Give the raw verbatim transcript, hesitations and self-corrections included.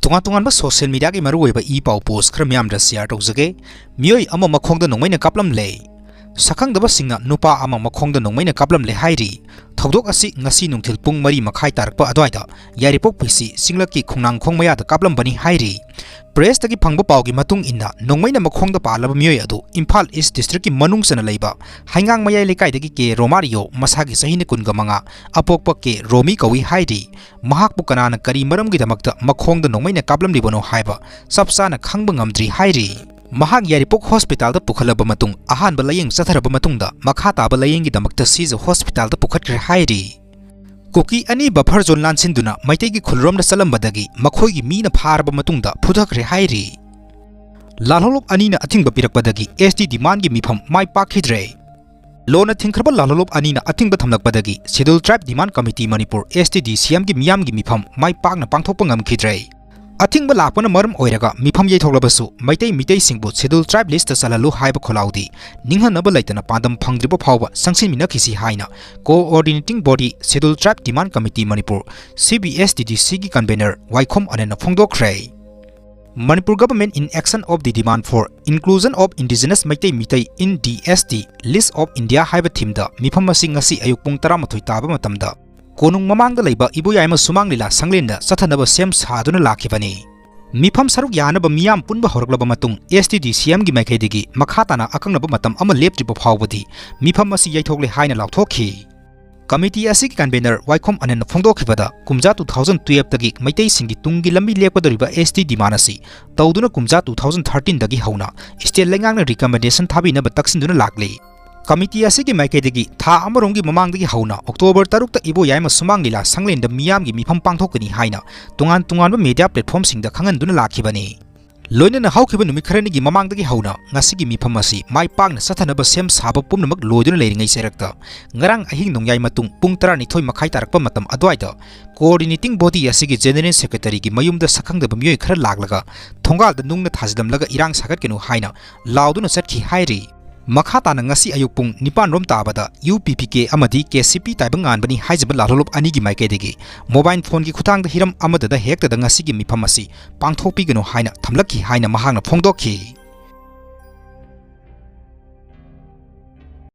ꯇꯣꯉꯥꯟ ꯇꯣꯉꯥꯟꯕ social mediaꯒꯤ ꯃꯔꯨꯑꯣꯏꯕ ꯏ ꯄꯥꯎ post ꯈꯔ ꯃꯤꯌꯥꯝꯗ share ꯇꯧꯖꯒꯦ꯫ ꯃꯤꯑꯣꯏ ꯑꯃ ꯃꯈꯣꯡꯗ ꯅꯣꯡꯃꯩꯅ ꯀꯥꯞꯂꯝꯂꯦ꯫ ꯁꯛꯈꯪꯗꯕꯁꯤꯡꯅ ꯅꯨꯄꯥ ꯑꯃ ꯃꯈꯣꯡꯗ ꯅꯣꯡꯃꯩꯅ ꯀꯥꯞꯂꯝꯂꯦ ꯍꯥꯏꯔꯤ꯫ ꯊꯧꯗꯣꯛ ꯑꯁꯤ ꯉꯁꯤ ꯅꯨꯡꯊꯤꯜ ꯄꯨꯡ ꯃꯔꯤ ꯃꯈꯥꯏ ꯇꯥꯔꯛꯄ ꯑꯗꯨꯋꯥꯏꯗ ꯌꯥꯏꯔꯤꯄꯣꯛ ꯄꯤ ꯁꯤ ꯆꯤꯡꯂꯛꯀꯤ ꯈꯣꯡꯅꯥꯡꯈꯣꯡ ꯃꯌꯥꯗ ꯀꯥꯞꯂꯝꯕꯅꯤ ꯍꯥꯏꯔꯤ꯫ Pressꯇꯒꯤ ꯐꯪꯕ ꯄꯥꯎꯒꯤ ꯃꯇꯨꯡ ꯏꯟꯅ, ꯅꯣꯡꯃꯩꯅ ꯃꯈꯣꯡꯗ ꯄꯥꯜꯂꯕ ꯃꯤꯑꯣꯏ ꯑꯗꯨ ꯏꯝꯐꯥꯜ East Districtꯀꯤ ꯃꯅꯨꯡ ꯆꯟꯅ ꯂꯩꯕ ꯍꯩꯉꯥꯡ ꯃꯌꯥꯏ ꯂꯩꯀꯥꯏꯗꯒꯤ ꯀꯦ ꯔꯣꯃꯥꯔꯤꯌꯣ, ꯃꯁꯥꯒꯤ ꯆꯍꯤꯅ ꯀꯨꯟꯒ ꯃꯉꯥ, ꯑꯄꯣꯛꯄ ꯀꯦ ꯔꯣꯃꯤ ꯀꯧꯏ ꯍꯥꯏꯔꯤ꯫ ꯃꯍꯥꯛꯄꯨ ꯀꯅꯥꯅ ꯀꯔꯤ ꯃꯔꯝꯒꯤꯗꯃꯛꯇ ꯃꯈꯣꯡꯗ ꯅꯣꯡꯃꯩꯅ ꯀꯥꯞꯂꯝꯂꯤꯕꯅꯣ ꯍꯥꯏꯕ ꯆꯞ ꯆꯥꯅ ꯈꯪꯕ ꯉꯝꯗ꯭ꯔꯤ ꯍꯥꯏꯔꯤ꯫ ꯃꯍꯥꯛ ꯌꯥꯏꯔꯤꯄꯣꯛ hospitalꯗ ꯄꯨꯈꯠꯂꯕ ꯃꯇꯨꯡ, ꯑꯍꯥꯟꯕ ꯂꯥꯌꯦꯡ ꯆꯠꯊꯔꯕ ꯃꯇꯨꯡꯗ, ꯃꯈꯥ ꯇꯥꯕ ꯂꯥꯌꯦꯡꯒꯤꯗꯃꯛꯇ ꯁꯤꯖ hospitalꯗ ꯄꯨꯈꯠꯈ꯭ꯔꯦ ꯍꯥꯏꯔꯤ꯫ ꯀꯨꯀꯤ ꯑꯅꯤ buffer zone ꯂꯥꯟꯁꯤꯟꯗꯨꯅ ꯃꯩꯇꯩꯒꯤ ꯈꯨꯜꯔꯣꯝꯗ ꯆꯠꯂꯝꯕꯗꯒꯤ ꯃꯈꯣꯏꯒꯤ ꯃꯤꯅ ꯐꯥꯔꯕ ꯃꯇꯨꯡꯗ ꯐꯨꯊꯈ꯭ꯔꯦ ꯍꯥꯏꯔꯤ꯫ ꯂꯥꯜꯍꯧꯂꯨꯞ ꯑꯅꯤꯅ ꯑꯊꯤꯡꯕ ꯄꯤꯔꯛꯄꯗꯒꯤ S T demandꯒꯤ ꯃꯤꯐꯝ ꯃꯥꯏ ꯄꯥꯛꯈꯤꯗ꯭ꯔꯦ꯫ ꯂꯣꯟꯅ ꯊꯤꯡꯈ꯭ꯔꯕ ꯂꯥꯜꯍꯧꯂꯨꯞ ꯑꯅꯤꯅ ꯑꯊꯤꯡꯕ ꯊꯝꯂꯛꯄꯗꯒꯤ Scheduled Tribe Demand Committee Manipur, S T D C Mꯒꯤ ꯃꯤꯌꯥꯝꯒꯤ ꯃꯤꯐꯝ ꯃꯥꯏ ꯄꯥꯛꯅ ꯄꯥꯡꯊꯣꯛꯄ ꯉꯝꯈꯤꯗ꯭ꯔꯦ꯫ ꯑꯊꯤꯡꯕ ꯂꯥꯛꯄꯅ ꯃꯔꯝ ꯑꯣꯏꯔꯒ ꯃꯤꯐꯝ ꯌꯩꯊꯣꯛꯂꯕꯁꯨ ꯃꯩꯇꯩ ꯃꯤꯇꯩꯁꯤꯡꯕꯨ Scheduled Tribe listꯇ ꯆꯜꯍꯜꯂꯨ ꯍꯥꯏꯕ ꯈꯣꯜꯂꯥꯎꯗꯤ ꯅꯤꯡꯍꯟꯅꯕ ꯂꯩꯇꯅ ꯄꯥꯟꯗꯝ ꯐꯪꯗ꯭ꯔꯤꯕ ꯐꯥꯎꯕ ꯆꯪꯁꯤꯟꯃꯤꯟꯅꯈꯤꯁꯤ ꯍꯥꯏꯅ Coordinating Body Scheduled Tribe Demand Committee Manipur, C B S T D Cꯒꯤ convener ꯋꯥꯏꯈꯣꯝ ꯑꯅꯟꯅ ꯐꯣꯡꯗꯣꯛꯈ꯭ꯔꯦ꯫ Manipur Government in Action of the Demand for Inclusion of Indigenous Meitei Meitei in D S T List of India ꯍꯥꯏꯕ themeꯗ ꯃꯤꯐꯝ ꯑꯁꯤ ꯉꯁꯤ ꯑꯌꯨꯛ ꯄꯨꯡ ꯇꯔꯥꯃꯥꯊꯣꯏ ꯇꯥꯕ ꯃꯇꯝꯗ ꯀꯣꯅꯨꯡ ꯃꯃꯥꯡꯗ ꯂꯩꯕ ꯏꯕꯣꯌꯥꯏꯃ ꯁꯨꯃꯥꯡ ꯂꯤꯂꯥ ꯁꯪꯂꯦꯟꯗ ꯆꯠꯊꯅꯕ ꯁꯦꯝ ꯁꯥꯗꯨꯅ ꯂꯥꯛꯈꯤꯕꯅꯤ꯫ ꯃꯤꯐꯝ ꯁꯔꯨꯛ ꯌꯥꯅꯕ ꯃꯤꯌꯥꯝ ꯄꯨꯟꯕ ꯍꯧꯔꯛꯂꯕ ꯃꯇꯨꯡ, S T D C Mꯒꯤ ꯃꯥꯏꯀꯩꯗꯒꯤ ꯃꯈꯥ ꯇꯥꯅ ꯑꯀꯛꯅꯕ ꯃꯇꯝ ꯑꯃ ꯂꯦꯞꯇ꯭ꯔꯤꯕ ꯐꯥꯎꯕꯗꯤ ꯃꯤꯐꯝ ꯑꯁꯤ ꯌꯩꯊꯣꯛꯂꯦ ꯍꯥꯏꯅ ꯂꯥꯎꯊꯣꯛꯈꯤ꯫ Committee ꯑꯁꯤꯒꯤ convener ꯋꯥꯏꯈꯣꯝ ꯑꯅꯟꯅ ꯐꯣꯡꯗꯣꯛꯈꯤꯕꯗ, ꯀꯨꯝꯖꯥ two thousand twelveꯇꯒꯤ ꯃꯩꯇꯩꯁꯤꯡꯒꯤ ꯇꯨꯡꯒꯤ ꯂꯝꯕꯤ ꯂꯦꯞꯀꯗꯧꯔꯤꯕ S T demand ꯑꯁꯤ ꯇꯧꯗꯨꯅ ꯀꯨꯝꯖꯥ two thousand thirteenꯗꯒꯤ ꯍꯧꯅ state ꯂꯩꯉꯥꯛꯅ recommendation ꯊꯥꯕꯤꯅꯕ ꯇꯛꯁꯤꯟꯗꯨꯅ ꯂꯥꯛꯂꯤ꯫ Committee ꯑꯁꯤꯒꯤ ꯃꯥꯏꯀꯩꯗꯒꯤ ꯊꯥ ꯑꯃꯔꯣꯝꯒꯤ ꯃꯃꯥꯡꯗꯒꯤ ꯍꯧꯅ October ꯇꯔꯨꯛꯇ ꯏꯕꯣꯌꯥꯏꯃ ꯁꯨꯃꯥꯡ ꯂꯤꯂꯥ ꯁꯪꯂꯦꯟꯗ ꯃꯤꯌꯥꯝꯒꯤ ꯃꯤꯐꯝ ꯄꯥꯡꯊꯣꯛꯀꯅꯤ ꯍꯥꯏꯅ ꯇꯣꯉꯥꯟ ꯇꯣꯉꯥꯟꯕ media platformꯁꯤꯡꯗ ꯈꯪꯍꯟꯗꯨꯅ ꯂꯥꯛꯈꯤꯕꯅꯤ꯫ ꯂꯣꯏꯅꯅ ꯍꯧꯈꯤꯕ ꯅꯨꯃꯤꯠ ꯈꯔꯅꯤꯒꯤ ꯃꯃꯥꯡꯗꯒꯤ ꯍꯧꯅ ꯉꯁꯤꯒꯤ ꯃꯤꯐꯝ ꯑꯁꯤ ꯃꯥꯏ ꯄꯥꯛꯅ ꯆꯠꯊꯅꯕ ꯁꯦꯝ ꯁꯥꯕ ꯄꯨꯝꯅꯃꯛ ꯂꯣꯏꯗꯨꯅ ꯂꯩꯔꯤꯉꯩ ꯆꯩꯔꯛꯇ, ꯉꯔꯥꯡ ꯑꯍꯤꯡ ꯅꯣꯡꯌꯥꯏ ꯃꯇꯨꯡ ꯄꯨꯡ ꯇꯔꯥꯅꯤꯊꯣꯏ ꯃꯈꯥꯏ ꯇꯥꯔꯛꯄ ꯃꯇꯝ ꯑꯗꯨꯋꯥꯏꯗ Coordinating Body ꯑꯁꯤꯒꯤ General Secretaryꯒꯤ ꯃꯌꯨꯝꯗ ꯁꯛꯈꯪꯗꯕ ꯃꯤꯑꯣꯏ ꯈꯔ ꯂꯥꯛꯂꯒ ꯊꯣꯡꯒꯥꯜꯗ ꯅꯨꯡꯅ ꯊꯥꯖꯤꯜꯂꯝꯂꯒ ꯏꯔꯥꯡ ꯁꯥꯒꯠꯀꯅꯨ ꯍꯥꯏꯅ ꯂꯥꯎꯗꯨꯅ ꯆꯠꯈꯤ ꯍꯥꯏꯔꯤ꯫ ꯃꯈꯥ ꯇꯥꯅ ꯉꯁꯤ ꯑꯌꯨꯛ ꯄꯨꯡ ꯅꯤꯄꯥꯟ ꯔꯣꯝ ꯇꯥꯕꯗ ꯌꯨ ꯄꯤ ꯄꯤ ꯀꯦ ꯑꯃꯗꯤ ꯀꯦ ꯁꯤ ꯄꯤ ꯇꯥꯏꯕꯪꯉꯥꯟꯕꯅꯤ ꯍꯥꯏꯖꯕ ꯂꯥꯜꯍꯧꯂꯨꯞ ꯑꯅꯤꯒꯤ ꯃꯥꯏꯀꯩꯗꯒꯤ mobile phoneꯒꯤ ꯈꯨꯠꯊꯥꯡꯗ ꯍꯤꯔꯝ ꯑꯃꯗꯗ ꯍꯦꯛꯇꯗ ꯉꯁꯤꯒꯤ ꯃꯤꯐꯝ ꯑꯁꯤ ꯄꯥꯡꯊꯣꯛꯄꯤꯒꯅꯨ ꯍꯥꯏꯅ ꯊꯝꯂꯛꯈꯤ ꯍꯥꯏꯅ ꯃꯍꯥꯛꯅ ꯐꯣꯡꯗꯣꯛꯈꯤ꯫